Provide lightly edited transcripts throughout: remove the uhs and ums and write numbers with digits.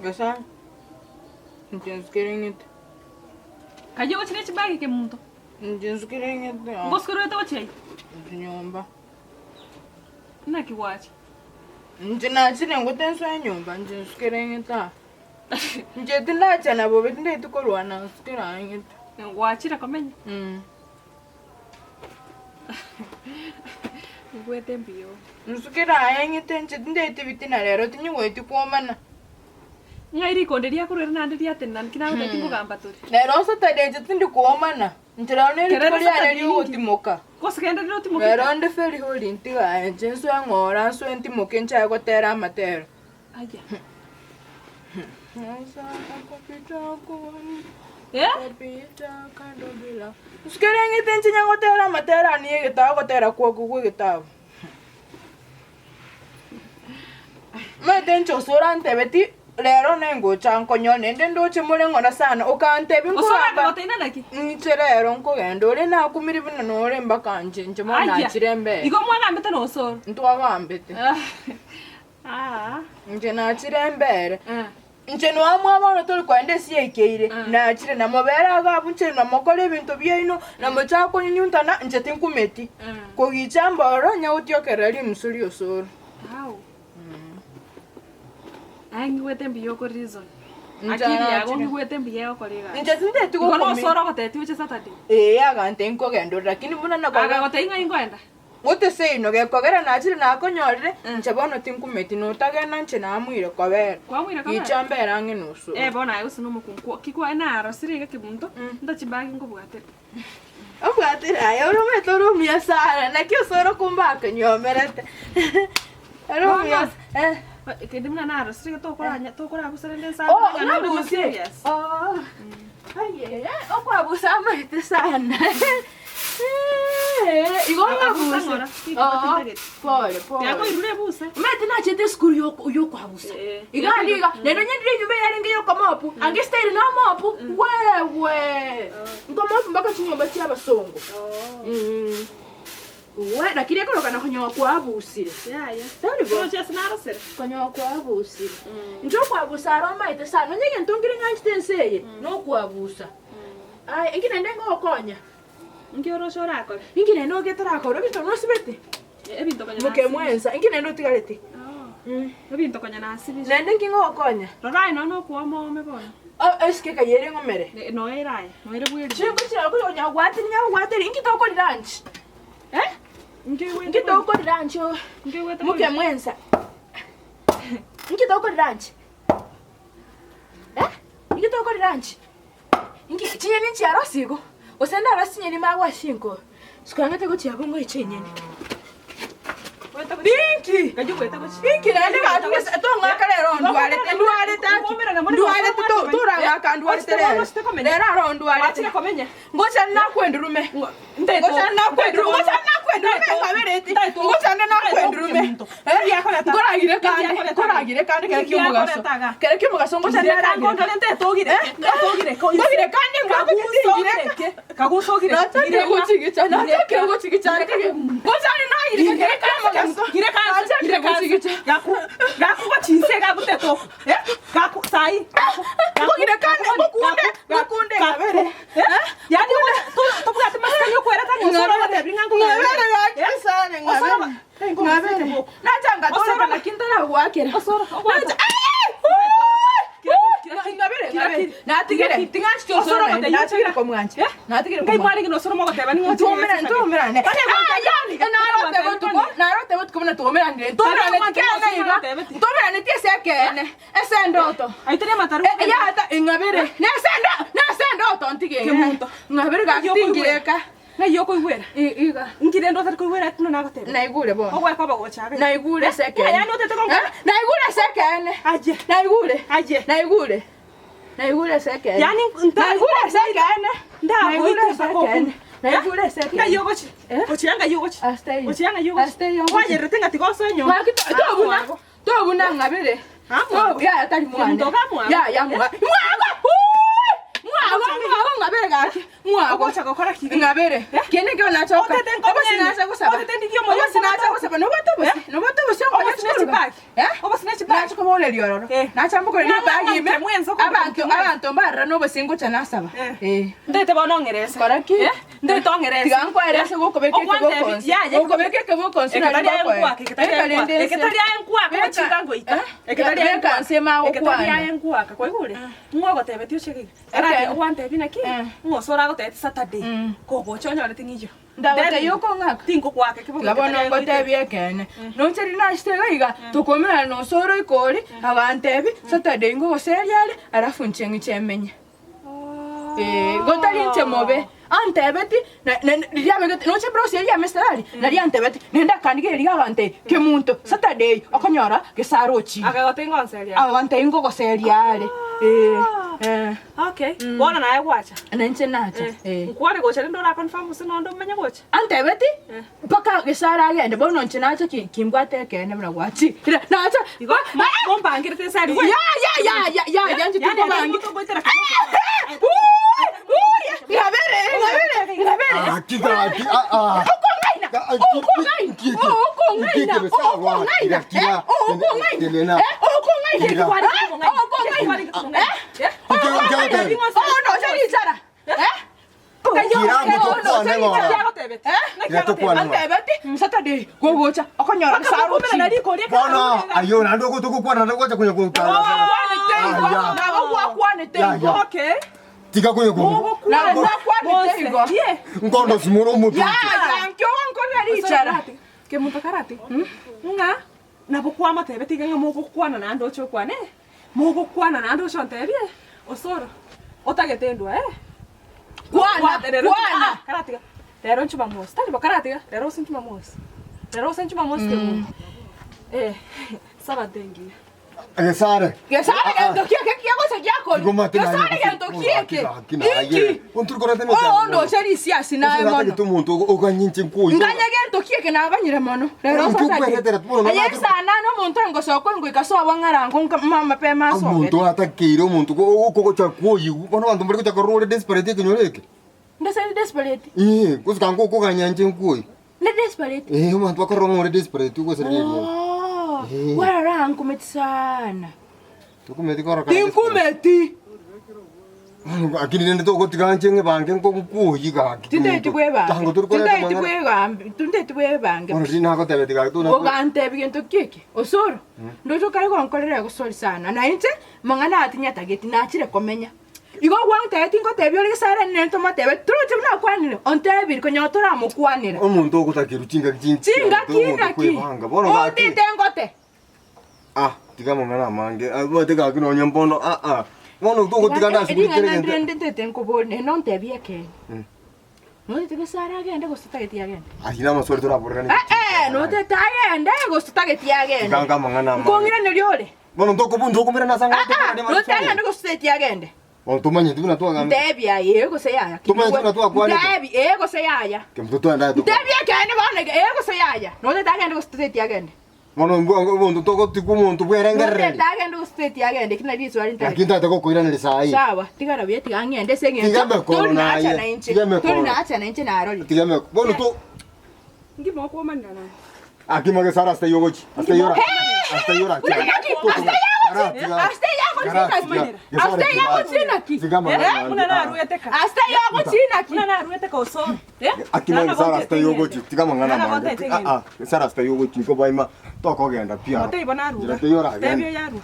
Gesa, inche nsukere ng'ite. Kayio gochia ne chibagi kemunto. Inche nsukere ng'ite aa. Ngosukerwete gochia ayio? Inche nyomba. Naki gwacha? Inche nachire ngote nsoe nyomba, inche nsukere ng'ite aa. Inche tindachana bobe tindeti korwana nsukere aa ng'ite. Gwachire komenya? Ngwete mbuya oo. Nsukere aye ng'ite inche tindeti bitina rero tinyigweti kwomana. Ng'ai rikonde riakorwa ere naende riatenena naki nagotebia tingogamba tore. Rero Saturday inche tindi kwomana, inche rero ne Kera rituko ere riane Saturday riogotimoka. Gose genda rire otimoke Rero ta. nde feri hori ntiga aye inche nsoe ng'ora nsoe ntimoke nchake gotera amatero. Aya. Nsuke reng'ete inche nyagotera amatera ane y'egetabu ogotera kwoko gw'egetabu. Omanyete inche ase orantebeti rero nengocha nkonyore naende ndoche more ng'ora sana okantebia Gose nkogamba oragotebia naki? inche rero nkogenda ore nakumire buna nore mpaka inche inche bono Aya. nachire mbere. Igo mwagambete na osoro. Ntwagambete. Aa. Inche nachire embere. Inche noamwa bono tori kogenda ase yaikeire, nachire namobere iga abwo inche namokore ebinto biaino, namochake konyunyuntana, inche tinkumeti. Kogicha mbororo nyagotiokerera rimusu ri'osoro. Au. Aye ngigwete mbuya oko reason. Inche Akili yago nachire. ngigwete mbuya egokora egasi. Inche tinteti Igo gokumia. nosoro ogotetia oche Saturday. Ee agantebia nkogenda ore lakini buna nakoba. Agagotebia ng'ai nkoenda? Gote seino gekogera nachire nakonyorire, inche bono tinkumeti, notagenda inche namoire kobera. Kwamoire kobera? Gicha mbere ang'e nosoro. Eh bono aye gose nomokungu ki kwaye narosire iga kebunto, ntochibagi nkobwatera. Obwatire aye ore omanyete ore omuya sana, naki osoro kumbe akonyomerete. Ore omuya eh. Kende buna narosire iga tokoranya tokorabusa rende nsa Oh, ng'abuse? Oh, aye, okwabusa amaete sana. Eh, igo ng'abuse. Oh, pole pole. Yakoirure ebuse. Omanyete nachete esukuru yoko- yokwabusa. Eh. Iga ande iga, naende onye ndire enyomba yarenge yokomopu, ange style nomopu, wewe. Nkomopu mpaka chinyomba chia abasongo. Mm. We, lakini ekorokana konyoa kwabusire. Yaya. Tari bo. Roche ase narosire. Konyoa kwabusire. Inche okwabusa aro omaete sana, onye egento nkere ng'anchete ense eye, nokwabusa. Aye, inki naende ngogokonya? Inki oroche orakore? Inki naende ogete orakore? Ebinto nosibete? Ebinto konya Moke nasibire. mwensa, inki naende otigarete? Oh. Ebinto konya nasibire. Naende inki ngogokonya? Rora aye nonya nokooma ome bono. Oh, esike ekaye ere ng'omere. Ne- Noyo ere aye, noyo ere bweri. Chinko chiago onyagwateri nyagwateri, inki tokori lunch? Eh? Inki oigwete Inki kori? tokori lunch? Inki oigwete Moke kori? mwensa. Inki tokori lunch? Eh? Inki tokori lunch? Inki chinyeni nchiarosie igo? Gose ndarosie chinyeni magwa chinko? Sikwang'ete gochia abwo ngoe chinyeni. Inki? Inki naende gaki gose tong'aka rero ndwarete ndwarete aki ndwarete to- torang'aka ndwarete rero rero aro ndwarete ngocha nakwendurume ngocha nakwendurume ngocha nakwendurume ngabereti ngocha nakwendurume nkoragire kande nkoragire kande kere kiomogaso kere kiomogaso ngocha naragire ngogire kande ngwagotingire nachakire gochigicha nachakire gochigicha ngocha nagire kere kiomogaso nachakire gochigicha ngogire kande ngokunde ngokunde ngabere ngabere gaki sana ngabere ngabere nachanga toreka lakini taragoakera Nacha- Ai! Ngabere, ngabere. Natigire, ting'ancheti osoro naende, natigire komwancha. Natigire komwancha. Ntwomerane, ntwomerane. Aya, narote botuko, narote botuko buna twomeranire. Ntwomerane tikene iga. Ntwomerane ti ase ekeene, ase endoto. Eh, yata ing'abere. Nase endo- nase endoto ntige Kemunto. Ng'abere gaki tingireka. Ng'ai okoigwera? I- Iga. Inki rende otari koigwera ati buna nagotebia? Naigure bono. Ogwekoba gocha iga. Naigure ase ekeene. Yaani otete konkora? Eh? Naigure ase ekeene. Aye. Naigure. Aye. Naigure. Naigure ase ekeene. Yaani nta- Naigure ase ekeene. Ndagoite Naigure ase mpaka okure. ekeene. Naigure ase ekeene. Ng'ai ogochi? Eh? Gochia ng'ai ogochi? Ase eyio. Gochia ng'ai ogochi? Ase eyio ngochi. Kwayerete ng'a tiga osoe nyomba. Ng'aki to- tobuna. Tobuna ng'abere. Amwago. To- Yaya tari mwane. Kemunto ga mwago. Yaya mwa. Mwago! Ui! Mwago, mwago. Ong'abere gaki. Mwago. Ogocha gokora ki? Ng'abere. Kende nkero nacha gokora. Otete nkomenye. Obosi nacha gosaba. Otete ndigie omoyo Obosi nacha gosaba. Nobwate obosi. Nobwate obosi okonya Obosi ne chikuru. chibagi. Eh? Obosi ne chibagi. Nacha koboreria ororo. Eh. Nacha mbokoreria Ng'a- ng'a- ebagi ime. ng'a- mwenso koboka Abanto mwenso. abanto mbarora nobosi ngocha nasaba. Eh. Eh. Ntaete bono ong'erese. Kora ki? Eh? Ntaete ong'erese. Tiga nkwerese gokobeka Ogwantebi- ekeboko nse. Ya, ya, Gokobeka ekeboko nse Eketari nari aye ngokoe. nkwaka, eketari Beka aye rende nkwaka. nse. Eketari aye nkwaka, Beka- gochika ngoita. Eh? Eketari aye Beka nkwaka. nse magokwana. Eketari aye nkwaka, kwaigure? Ng'o ogotebetie oche iga? Karate Ekero. ogwantebi naki? Eh. Ng'o ase oragotebetie Saturday, Mm. kogocha onyorete ng'iyo. Ndagotebia Then, okong'aka. Tingokwaka ekeboko Tiga bono eketari aye ngoite. ngotebie ekeene, nonche riria nachete iga iga, tokomerana na osoro iko oria, agantebi, Saturday ngogoseria are, alafu inche ng'iche menye. Eeh, gotari inche mobe, antebeti, na na riria abegete noche ebrosi eria ya mesari, naria antebeti, naende akandigereria riria agantebia, kemunto, Saturday okonyora gesare ochire. Akagotebi ngoseria are. Agantebia ngogoseria are, eh, eh. Okay, bono naye gwacha. Na inche nacha, eh. Nkware gocha rende ora confirm gose nonde omenye gocha. Antebeti, mpaka gesare agende, bono inche nacha ki kimbwate ekeene buna gwachikire, nacha Igo mompangerete ensari ya ya ya ya ya ya inche tinkobangi. Ng'abere, ng'abere, ng'abere. Ah, kika, ki- ah, ah. Okong'aina, Ah, ki- okong'aina, ki- ki- okong'aina, ki- ki- okong'aina, kira, eh, okong'aina, Elena. eh, okong'aina, Kira. eh, okong'aina, eh, Kira. okong'aina. Oh, no, chari chara, eh? Kira, mutokwane ng'ora. Kira tokwane ng'ora. Antebeti, Saturday, gogocha, okonyora gesaro ochire. Bono, ayo naende ogotokokwana naende gwacha konya gokara. Aya. Nabo gwakwanete Ya, igo. ya. Okay. Tiga konya go. Nabo gwakwanete igo. Nkondo simoro omotu. Ya, ya, nkio nkorera richara. Kemunto karati. Ng'a nabo kwamotebeti iga ng'a mogokwana naende oche okwane. Mogokwana naende oche ontebie. Osoro. Otagete endwa eh. Kwana, Rero kwana. ah, karatiga. Rero nchumamosi. Tari bo karatiga. Rero ase nchumamosi. Rero ase nchumamosi kemunto. Eh, sabato engiya. Gesare. Gesare gento kieke kiagocha giakori. Igomate naye Gesare gose- gento kieke. Gaki naye. Inki? Onturukorete Oh, ndoche risiasi naye mono. Otagete omonto oganyinche nkoyo. Nganye gento kieke naganyire mono. Rero Omonto Saturday. okweretera bono Aye nagate- sana nomonto ngosoka ngoika sobo ng'arango nka- mama pema asoke. Omonto atakeire omonto okogocha kwoyigu. Bono abanto mbare gocha korora ore desperate ekenyoro eke. Ndese desperate. Ee, gosika ngokoganya nche nkwoyi. Ne desperate. Ee, omonto bakorora ng'a ore desperate ogosereria erieta. Oh, Eh. warara nkumeti sana. Tokumeti korora kare Tinkumeti. desperate. Lakini rende togotiga nche ng'ebange nkokwoyi gaki. Tinteti bwebange. Tango turi koreta Tinteti mang'ana. bwegambe. Tinteti bwebange. Bono riria nagotebeti gaki tona. Ogantebi gento kieke. Osoro. Ndocho kare gonkorera egosori sana. Na inche mang'ana atinyatageti nachire komenya. Igo gwantebeti ngotebi ore gesare nene tomotebe toroche buna akwanire ontebiri konya toramokwanera. Omonto ogotakerwa chingaki chinchi. Chingaki naki. Kwebanga. Bono gaki. Otete ngote. Ah, tiga amang'ana amange. Abwate gaki nonya mbono. Ah ah. Bono togotiga ndasugurikere Ring'ana gento. ndire ndetete nkobori nene ontebie ekeene. Notete gesare agende gose totageti agende. Ayio namaswali toraborerane. Eh, eh, notete agende gose totageti agende. Tiga nka amang'ana amange. Nkong'iraneria ore. Bono ntokobunta okomerana ase ang'ana Ah, ah, tokorane notete amaswali. agende gose totageti agende. Bono tomanyeti buna twagambe. Ntebi aye ee gose yaya. Tomanyeti buna twakwanete. Ntebi ee gose yaya. Kemunto twenda tokwana. Ntebi ekeene bono iga ee gose yaya. Notete agende gose totageti agende. Bono mbwango omonto togotigwa omonto bwerengerereri. Notete agende gose totageti agende ekio nario riswali Lakini ntagete. ntagete gokoiraneria saa hii. Sawa, tigara buya tiga ng'ende ase Tiga eng'encho emekono tori nacha naye. na inche. Tiga emekono. Tori nacha na inche narorire. Tiga emeko. Bono to Ngima okwomanera naye. Akima gesara hasta yogochi. Hasta yora. Hasta yora. Naki, hasta yago hasta yago chinaki. Hasta yago chinaki. Eh, buna naruete ka. Hasta yago chinaki. Buna naruete ka osoro. Eh? Akima gesara hasta yogochi. Tiga mang'ana Nana mange. bote Ah ah. Gesara hasta yogochi nko baima tokogenda pia. Motei bo naruga. Njira teyora Tebio agenda. yaru.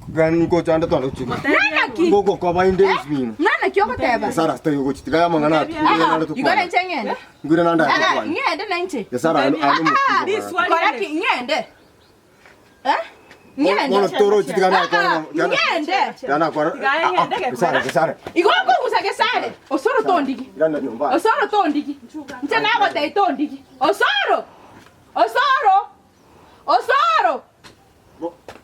Gani ko chanda twanda chika. Nanaki. Ngoko kwa bainde ismino. Nanaki ogoteba. Gesara hasta yogochi. Tiga mang'ana. Ah, igore inche ng'ende. Ngwire nanda Ah, tukwana. ng'ende na inche. Gesara anu anu. Riswali. Kora ki ng'ende. Eh? Ng'ende. Bono toro tiga na Ah, ah, kwana. ng'ende. Tiga kwana. Tiga ng'ende Gesara gesara. Igo nkogusa gesare. Osoro tondigi. Irana nyumba. Osoro tondigi. Nche nagotei tondigi. Osoro. Osoro. Osoro.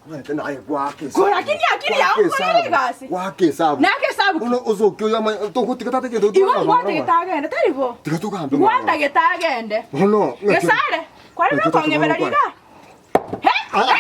Lakini akili yao nkorera egasi. Gwaka esabu. Naka esabu ki? Bono osoke oyo ama togotiga tata gento Igo ngwatagete agende tari bo. Tiga togambe. Ngwatagete agende. Bono. Gesare, kware Ng'aki nokong'ebera tokong'ebera riga. He? Ah, ah.